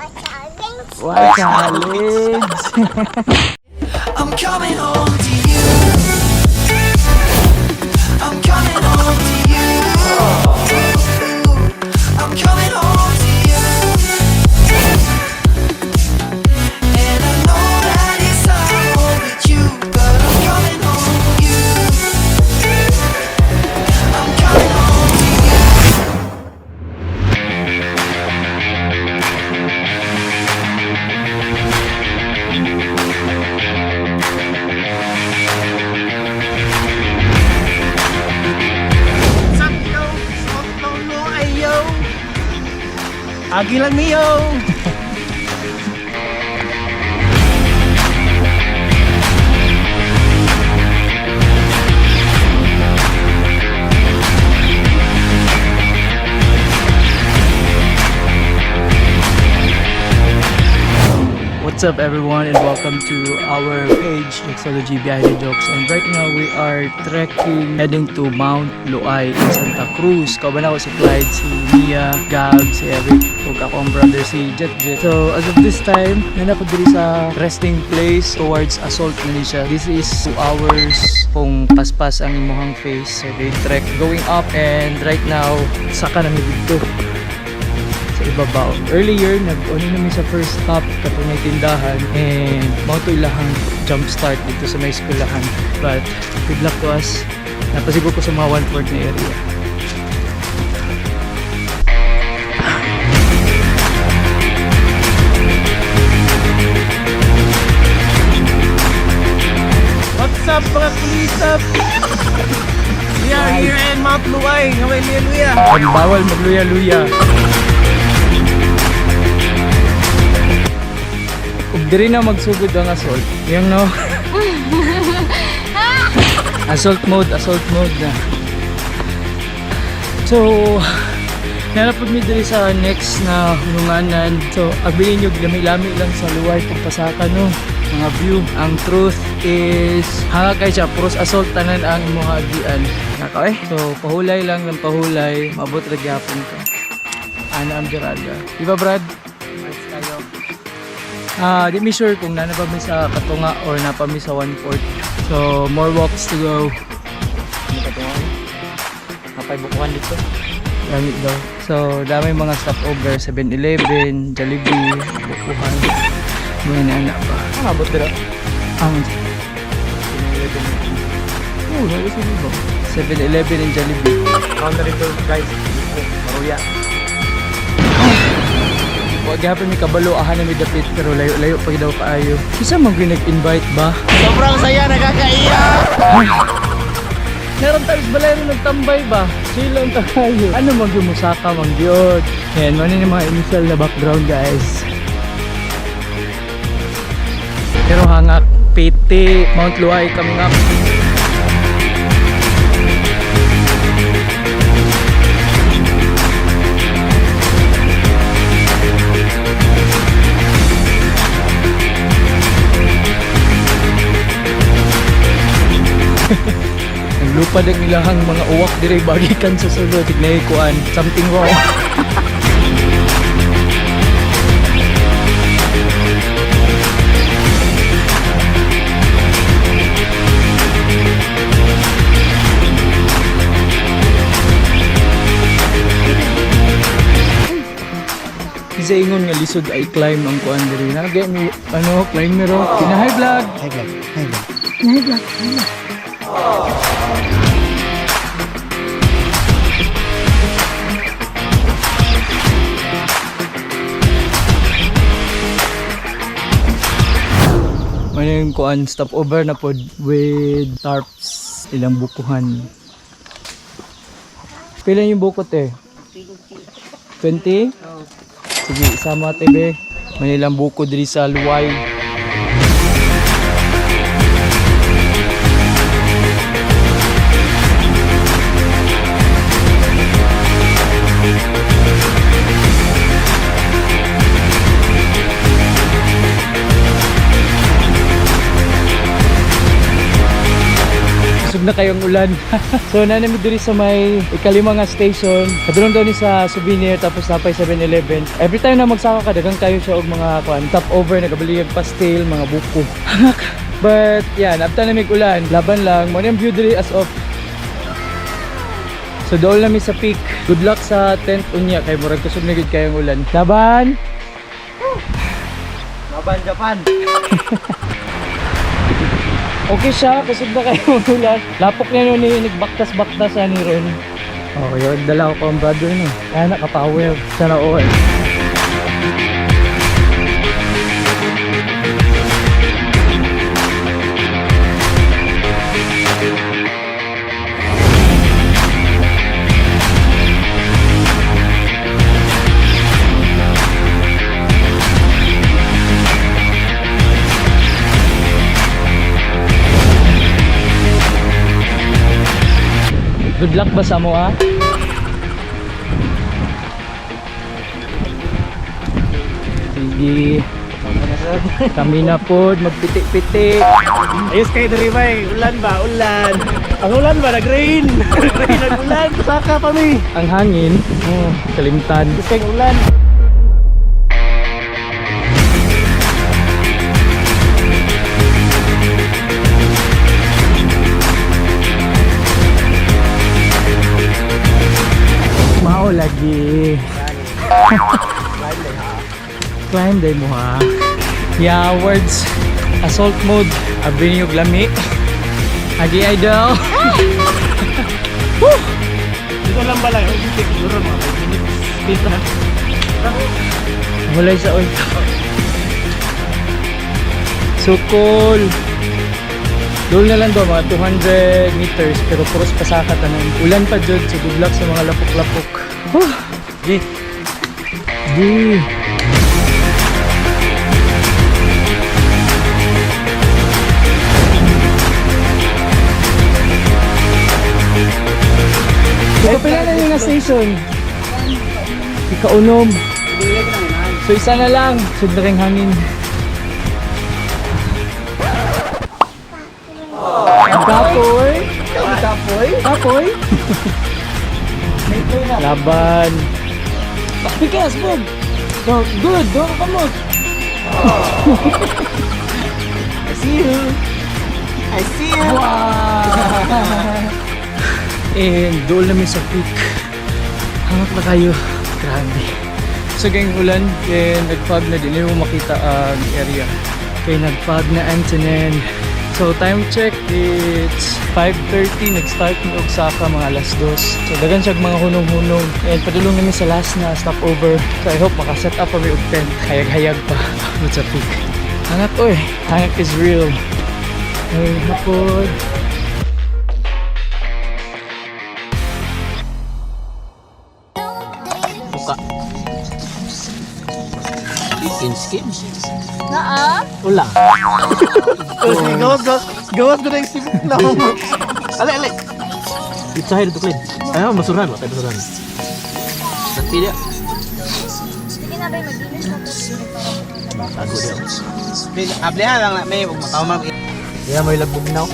Challenge. What challenge? I'm coming home to you. I'm coming home to you. I'm coming home to you. And I know that it's not home with you, but I'm coming home to you. I'm coming home to you. What's up, yo? Sotolo ayo. Agi lang niyo. What's up, everyone, and welcome to our page, Jokesology Behind the Jokes. And right now we are trekking, heading to Mount Luay in Santa Cruz. Kauban ako si Clyde, si Mia, Gab, si Eric, ug ako ang brother si Jet Jet. So as of this time, naa ko diri sa resting place towards Assault Malaysia. This is 2 hours kung paspas ang imuhang face. So they trek going up, and right now saka na mi didto sa ibabaw. Earlier, nag-ano namin sa first stop katong may tindahan and mao to ilahang jump start dito sa may eskwelahan. But good luck to us. Napasigo ko sa mga one-fourth na area. What's up, mga kulisap? We are here in Mount Luay. Ngaway luya. Ang bawal magluya-luya. Ug diri na magsugod ang assault. Yung no. Assault mode na. So, nanapod mi diri sa next na hulunganan. So, abilin nyo, lami-lami lang sa Luay pagpasaka no. Mga view. Ang truth is, hanga kay siya, puros assault tanan ang imong agian. Naka eh. So, pahulay lang ng pahulay, maabot ra gyapon ka. Ana ang Geralda. Di ba, Brad? Ah, di mi sure kung nana pa mi sa Katunga or napa mi sa one fourth. So, more walks to go. Ano katunga eh? Napay bukuhan dito. Lami daw. So, dami mga stopover, 7-Eleven, Jollibee, Bukuhan. Mga nana pa. Ang abot dira. Ang 7-Eleven. Oh, nasa sa iba. 7-Eleven and Jollibee. Count na rito, guys. Dito, Maruya. Wag gihapon mi kabalo aha na mi dapit pero layo-layo pa daw kaayo. Kinsa man gyud nag-invite ba? Sobrang saya, nakakaiyak. Meron tayo sa balay rin nagtambay ba? Chill lang tayo. Ano man gyud musaka man gyud. Yan, man yung mga initial na background, guys. Pero hangak PT Mount Luay coming up. Naglupad ang ilahang mga uwak dire bagikan sa sulod. Tignay kuan, something wrong. Kasi ingon nga lisod ay climb ang kuan diri. Na get me ano climber oh. Kinahay vlog. Hi vlog. Hi vlog. Kinahay vlog. Hi vlog. May yung kuan stopover na pod with tarps ilang bukuhan. Pila yung bukot eh? 20. 20? Sige, isama ate be. Manilang buko diri sa Luway. Kusog Kusog na kayong ulan. So nanami diri sa may ikalima nga station. Padulong daw ni sa souvenir tapos napay 7-Eleven. Every time na magsaka ka daghang kayo siya og mga kuan top over nagabali og pastil, mga buko. But yeah, nabta na mig ulan. Laban lang. Mo ang view diri as of. So dool nami sa peak. Good luck sa tent unya kay murag kusog na gid kayong ulan. Laban! Laban Japan. Okay siya, kusog na kayo ulan. Lapok na nun ni nagbaktas-baktas ani ron. Okay, yun, dala ko ang brother no. Kaya nakapower. Sana all. Good luck ba sa mo ah? Sige. Kami na po, magpiti-piti. Ayos kayo diri bay. Ulan ba? Ulan. Ang ulan ba? Nag-rain. Nag-rain ang ulan. Saka pa mi. Ang hangin, oh, kalimtan. Ayos kayong ulan. Mao lagi. Climb day mo ha. Yeah, words. Assault mode. Abri niyo lami. Agi idol. Dito lang ba lang? Siguro mga 5 minutes. Dito na. Walay sa oy. So cool. Doon na lang do mga 200 meters pero puros pasaka tanan. Ulan pa jud, so good luck sa mga lapok-lapok. Whew. G. Di. Ito pala na yung station. Ikaunom. So isa na lang. Sud na kayong hangin. Kapoy. Kapoy. Kapoy. Laban. Pikas, boom. So, good. Doon ka mo. I see you. I see you. Wow! And doon namin sa peak. Hangak na kayo. Grabe. So gang ulan, and nag-fog na din. Hindi mo makita ang area. Okay, nag-fog na Antonin. So time check, it's 5:30. Nag-start ni og saka mga alas 2. So dagan siya og mga hunong-hunong. And padulong namin sa last na stopover. So I hope makaset up kami og tent. Hayag-hayag pa. What's sa peak. Hangak oy. Hangak is real. Ay, hapon. Buka. Chicken skin. Naa? Ula. Sige, gawas gawas. Gawas ko na yung sibuk na. Ale, ale. Itsahin ito, Clint. Ayaw, masuran. Wala tayo masuran. Nagpili. Sige na ba, mag-inis na po. Tago niya. Ablihan lang na may ug makaw Yeah, may lagbog na.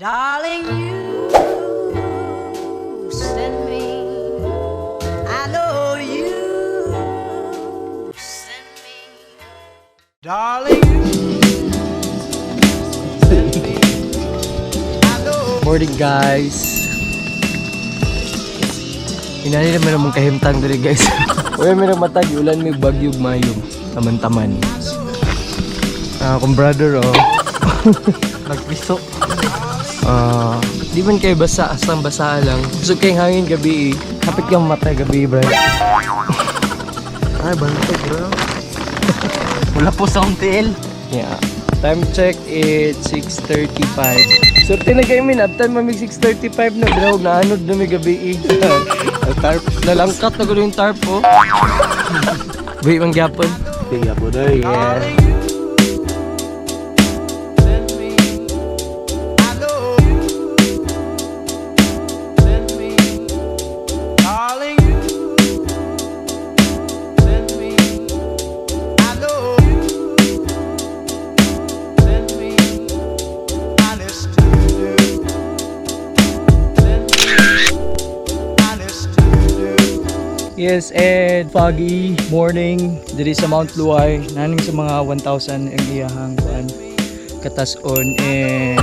Darling, you send me. I know you send me. Darling, you send me. I know. Morning guys. Inani naman among kahimtang diri guys. Uy, may matag ulan may bagyog mayom. Taman-taman. Ah, kung brother oh. Nagpiso. Ah, di man kayo basa, asang basa lang. Busog kayong hangin gabi eh. Kapit kang matay gabi, bro. Ay, bantog, bro. Wala po sa akong tiil. Yeah. Time check, it's 6:35. Swerte na kayo min, abtan mamig 6:35 na bro, naanod na may gabi eh. Tarp, lalangkat na gulo yung tarp oh. Wait, man gyapon. Tiga po, day. Yeah. Send me. Yes, and foggy morning diri sa Mount Luay. Naning sa mga 1,000 ang iyahang kuan katason and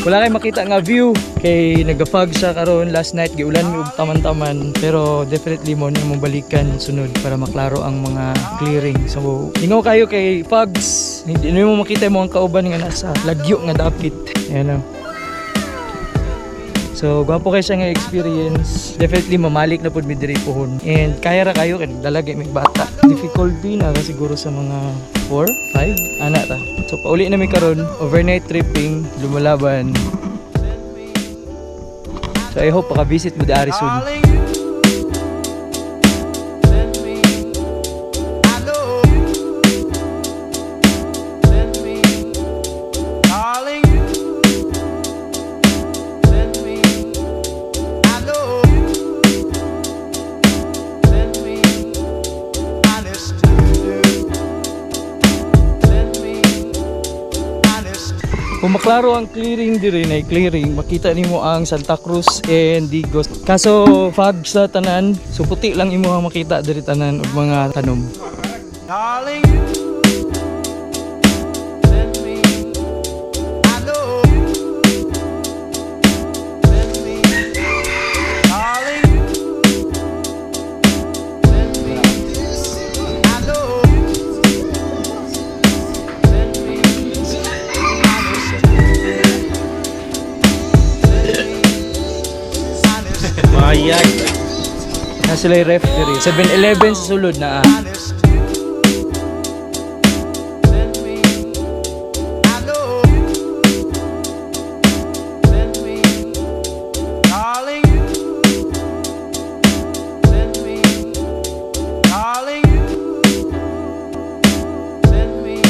wala kay makita nga view kay naga-fog siya karon. Last night giulan mi og taman-taman, pero definitely mo ni mo balikan sunod para maklaro ang mga clearing. So ingaw kayo kay fogs, hindi mo makita mo ang kauban nga nasa lagyo nga dapit. Ayan o. So, gwapo kay siya nga experience. Definitely mamalik na pud mi diri pohon. And kaya ra kayo kay nagdala kay may bata. Difficulty na ra siguro sa mga 4, 5 ana ta. So pauli na mi karon, overnight tripping, lumalaban. So I hope maka-visit mo dari soon. Darling, you send me. I know you send me. Darling, you send me. I know you send me. Honest to you. Send me. Honest. Kung maklaro ang clearing diri na clearing, makita nimo ang Santa Cruz and Digos. Kaso fog sa tanan, so puti lang imo ang makita diri tanan og mga tanom. Darling, you send me. I know you send me. Darling, you send me. I know you send me. Honest. Mayay. Na sila yung ref diri. 7-Eleven sa sulod na ah. Honest. Send me. I know you send me. Darling, you send me. Darling, you send me.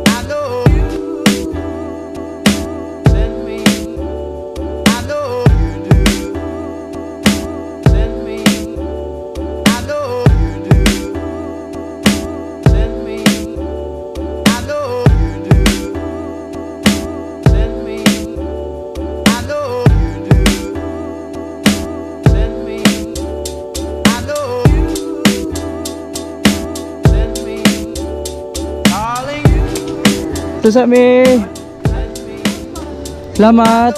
I know you send me. I know you do. Send me. I know you do. Send me. I know you do. Send me. I know you do. Send me. I know you. Send me. Darling, you So sa mi. Salamat.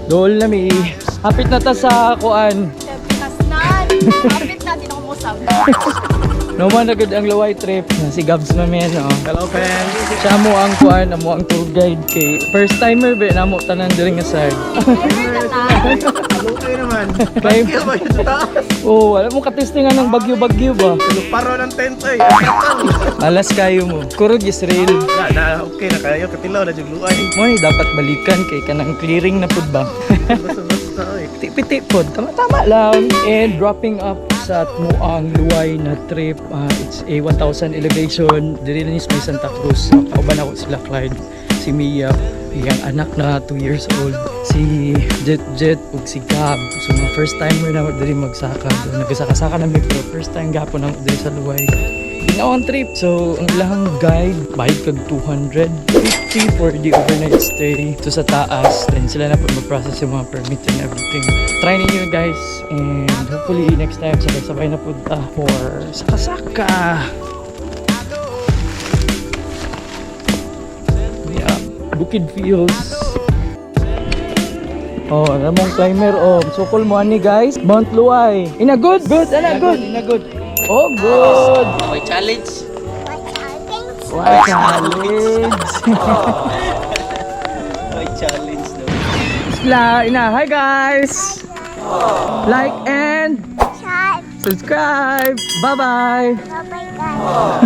Dool na mi. Hapit na ta sa kuan. Kasnan! Kapit na, di na kumusap. No man na gud ang Luay trip na si Gabs mami no. Hello, fans. Siya mo ang kuan, amo ang tour guide kay first timer be namo tanan diri nga side. Ever ka na. Okay naman. Kay Kaya ba yun sa taas? oh, alam mo katestingan ng bagyo-bagyo ba? Paro ng tent ay. Alas kayo mo. Kurog Israel. Na, na, okay na kayo. Katilaw na dyan luay. Mo ni dapat balikan kay kanang clearing na pud ba? Basta-basta ay. Piti-piti pod. Tama-tama lang. And dropping up sa Muang Luay na trip. It's a 1,000 elevation. Diri na ni sa may Santa Cruz. Kauban ako sila Clyde, si Mia, iyang anak na 2 years old, si Jet Jet ug si Gab. So mga first timer na ako diri magsaka. So, nagsaka-saka na mi pero first time gapon na ako diri sa Luay. Ginawa ang trip. So, ang ilahang guide, bayad kag 250 for the overnight stay. So, sa taas, then sila na po mag-process yung mga permits and everything. Try ninyo guys, and hopefully next time, sabay-sabay na po ta for saka-saka. Yeah, Bukid Fields. Oh, ramong climber oh. Sukol mo ani guys. Mount Luay. Ina good, good, ana good. Ina good. Oh, good. May challenge. Wow, challenge. May challenge daw. Sla, ina. Hi guys. Like and subscribe. Bye-bye. Bye-bye, guys.